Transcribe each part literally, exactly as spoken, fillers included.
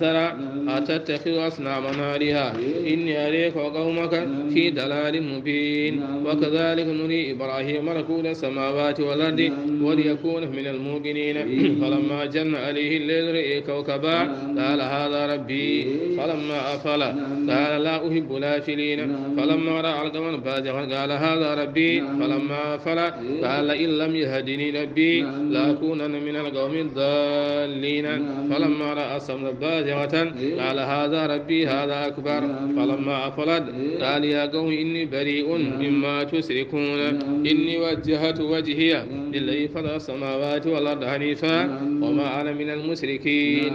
آزر أتتخذ أصناما آلهة إني أراك وقومك في ضلال مبين. وكذلك نري إبراهيم ملكوت السماوات والأرض وليكون من الموقنين. فلما جن عليه الليل رأى كوكبا قال هذا ربي فلما أفل قال لا أحب الآفلين. فلما رأى القمر بازغا قال هذا ربي فلما أفل قال لئن لم يهدني ربي لأكونن من القوم الضالين. فلما رأى الشمس بازغة قال هذا ربي هذا أكبر. فلما أفلت قال يا قوم إني بريء مما تشركون إني وجهت وجهي للذي فطر السماوات والأرض حنيفا وما أنا من المشركين.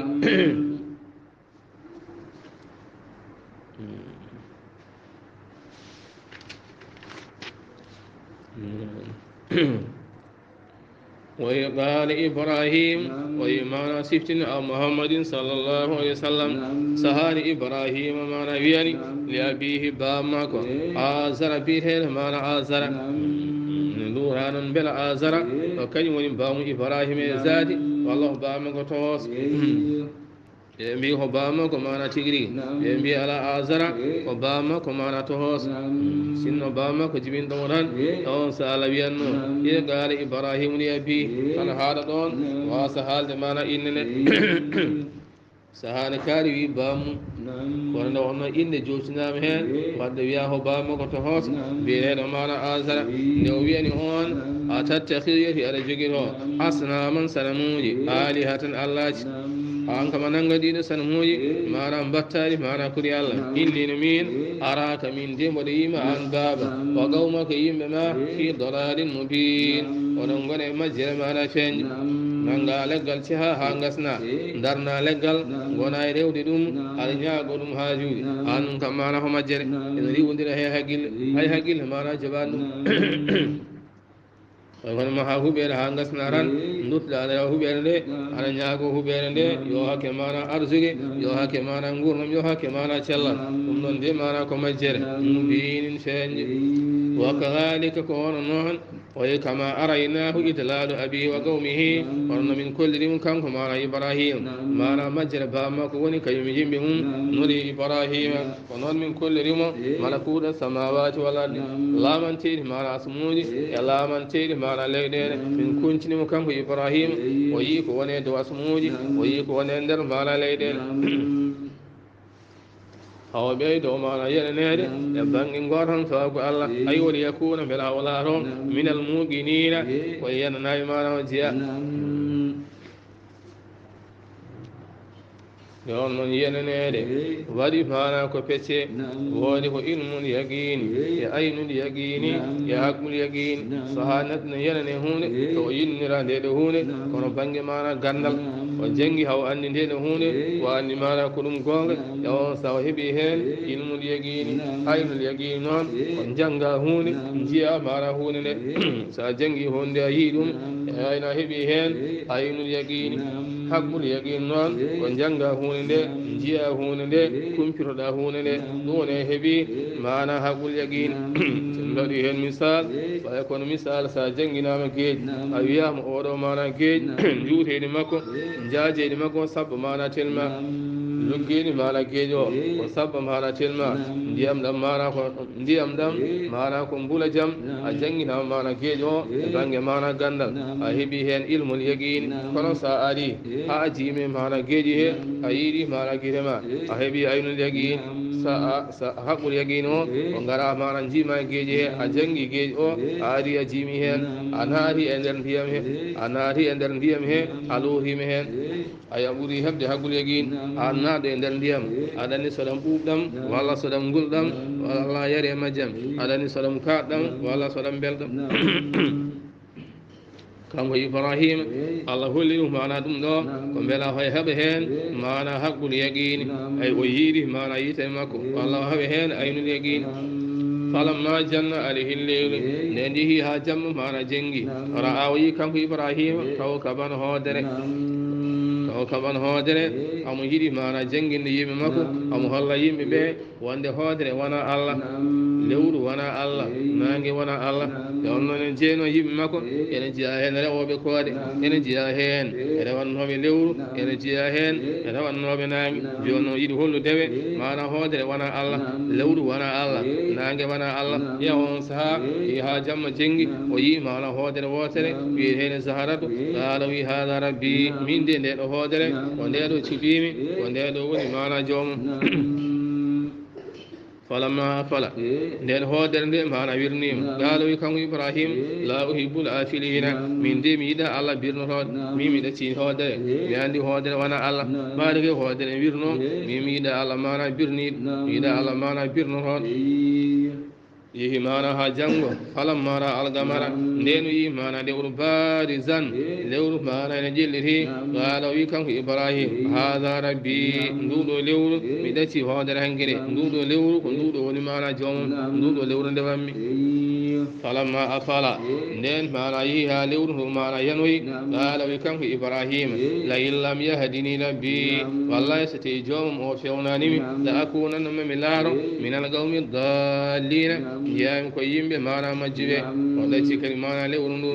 وإذ قال إبراهيم وإمانا سفتن أو محمد صلى الله عليه وسلم سهاني إبراهيم ما نبياني لأبيه بامكو آزر بيتين ما آزر نوران بلا آزر وكان وني بام إبراهيم زادي والله بامكو توس ɓe mbi ko baa makko mana tigri ɓe mbi ala azara ko baa makko mana tohos sinno baa makko jibinɗo mo tan on sa ala wiyanno ɓe gaala ibrahima ni abi ana haɗa ɗon wasa haalde mana inne ne sahani kaari wi baamu kono nde wonno innde jowtinama heen wadde wiya ko baamu ko to hoos mbiyeteɗo mana azara nde o wiyani on a tattakhir yeti aɗa jogito asnaman sanamuji alihatan allaji an kama nanga ɗiɗo sanamuji mana mbattali mana kuri allah innino min araka min de mboɗo yima an baaba wa qawmaka yimɓe ma fi dalalin mubin oɗon gona e majjere mana feeñde nanga leggal ceha ha gasna darna leggal gona e rewde ɗum aɗa ñaago ɗum haajuuji an ɗum kam mana ko majjere ene riwodira he haqqille hay haqqille mana jaɓani ɗum kono ma ha huɓere ha gasna tan duttuɗa aɗa rewa huɓere nde aɗa ñaago huɓere nde yo hakke mana arsugue yo hakke mana gurdam yo hakke mana cellal ɗum ɗon de mana ko majjere mubinin feeñde wa kadalika ko ono noon Oye kama araynahu idlalu abi wa qawmihi hono no min kolliri mo kanko mana ibrahim mana majjere baa makko woni kañum yimɓe mum nuri ibrahima ko noon min kolliri mo malakuta samawati wal ardi lamanteɗi mana asmuji e lamanteɗi mana leyɗele min kuncini mo kanko ibrahima o yii ko wone dow asmuji o yii ko wone nder mana leyɗele Awa ɓeydo mana yeneneede e bannge ngor tan sababu Allah ay woni yakuna mbela o laato minal muqinina ko yenanaɓe mana o jeya yo on noon yeneneede waɗi mana ko pecce woodi ko ilmul yaqini e aynul yaqini e haqqul yaqini so ha neɗɗo ne yenane hunde to o yinnira nde ɗo hunde kono bannge mana gandal o jangi haw anndi nde ɗo hunde o anndi mana ko ɗum goonga e on sawa heɓi heen ilmul yaqini aynul yaqini noon o jannga hunde njiya mana hunde nde so a janngi hunde a yii ɗum e ayna heɓi heen aynul yaqini haqqul yaqini noon o jannga hunde nde njiya hunde nde kumpiroɗa hunde nde ɗum ne heɓi mana haqqul yaqini sen mbaɗi heen misal ɓay kono misal sa jannginaama geeji a wiyaama oɗo mana geeji njuuteeni makko njaajeeni makko sabbo mana telma luggeeni mana geeji o ko sabbo mana telma ndiyam ɗam mana ko ndiyam ɗam mana ko mbula jam a jannginaama mana geeji o e bannge mana ganndal a heɓi heen ilmul yaqini kono sa ari ha a jiimi mana geeji he a yiiɗi mana gite ma a heɓi aynul yaqini sa a sa haqqul yaqini o o ngara mana jiima geeji he a janngi geeji o a ari a jiimi heen a naati e nder ndiyam he a naati e nder ndiyam he a lootiima heen a yaɓuri heɓde haqqul yaqini a naatɗo e nder ndiyam aɗa anndi so ɗam ɓuuɓɗam walla so ɗam ngulɗam walla Allah yari e majjam aɗa anndi so ɗam kaaɗɗam walla so ɗam mbelɗam kanko ibrahima allah holli ɗum mana ɗum ɗo ko mbela hoye heɓa heen mana haqqul yaqini ay o yiiri mana yiite makko allah o heɓa heen aynul yaqini falamma janna alayhi lleylu nde ndihi ha jamma mana jenngi ra'a o yi kanko ibrahima kawkaban hoodere ko O kaɓan hoodere, omo yiɗi maana jannginde yimɓe makko, omo holla yimɓe ɓe wonde hoodere wona Allah, lewru wona Allah, naange wona Allah. E on noon en jeyno yimɓe makko, ene jeyaa heen rewooɓe koode, ene jeyaa heen rewannooɓe lewru, ene jeyaa heen rewannooɓe naange. Jooni noon yiɗi hollude ɓe maana hoodere wona Allah, lewru wona Allah, naange wona Allah. Yaa on sahaa, haa jamma jenngi, o yii maana hoodere wootere, wiyeteende Zaharatu, qaala wi, "Haada Rabbi, min de nde ɗo hoodere, ko nde ɗo cuɓiimi, ko nde ɗo woni maana joomum." Falamma afala, nden hoodere nde maana wirniima. Qaala wi kanko Ibrahim, "La uhibbul afilina, min de mi yiɗa Allah birnotooɗo, min mi ɗacci hoodere, mi anndi hoodere wona Allah, ɓaade ke hoodere wirno, min mi yiɗa Allah maana birniiɗo, mi yiɗa Allah maana birnotooɗo." Yehi maana haa janngo, falamma ra algamara, nden o yi maana lewru barizan, lewru maana ene ƴelliti, qaala o wi kanko Ibrahim, "Haada Rabbi, nduɗo lewru, mi ɗacci hoodere hanki de, nduɗo lewru ko nduɗo woni maana joomum, nduɗo lewru ndewanmi." Falamma afala, nden maana yehi haa lewru ndu maana yanoyi, qaala o wi kanko Ibrahim, "La in lam yahdini Rabbi, wallahi so tawi joomum o fewnanimi, la akunanna mami laaro, min alqawmi dallina, jeyaami ko yimɓe maana majjuɓe." O ɗacci kadi maana lewru ndu,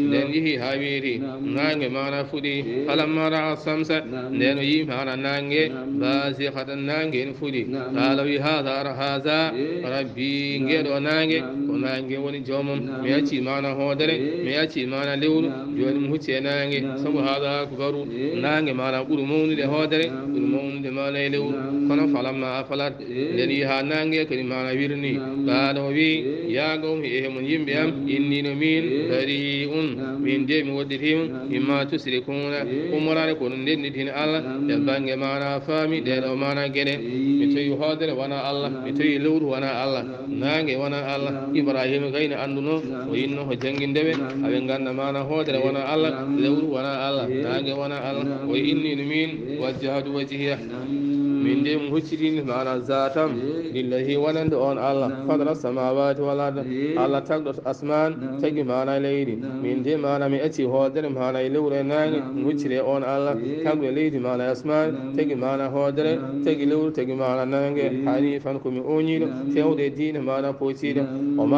nden yehi haa weeti, naange maana fuɗi, falamma ra'a samsa, nden o yi maana naange, bazighatan, naange ene fuɗi, qaala wi, "Haada ra-, haada Rabbi, ngeɗo naange, ko naange woni joomum, mi acci maana hoodere, mi acci maana lewru, jooni mi hucci e naange, sabu haada akbaru, naange maana ɓuri mawnude hoodere, ɓuri mawnude maana e lewru." Kono falamma afalat, nden yehi haa naange kadi maana wirni, qaala o wi, "Ya qawmi, ehe mon yimɓe am, inni no min bari'un, min de mi woɗɗitiima, mimma tushrikuna, ummoraade ko ɗum ndennditi heen Allah e bannge maana faami ɗee ɗoo maana geɗe. Mi toyi hoodere wona Allah, mi toyi lewru wona Allah, naange wona Allah." Ibrahima kay ne annduno, o yinno ko jannginde ɓe, aɓe ngannda maana hoodere wona Allah, lewru wona Allah, naange wona Allah. O inni no min wajjahtu wajhiya, min de mi huccitini maana zatam lillahi wonande on Allah, fadra samawati wal ard, Allah tagɗo asman, tagi maana leydi. Min de maana mi acci hoodere maana e lewru e naange, mi hucciti e on Allah tagɗo leydi maana e asman, tagi maana hoodere, tagi lewru, tagi maana naange, hanifan ko mi ooñiiɗo, tewɗo e diine maana pootiiɗo. O ma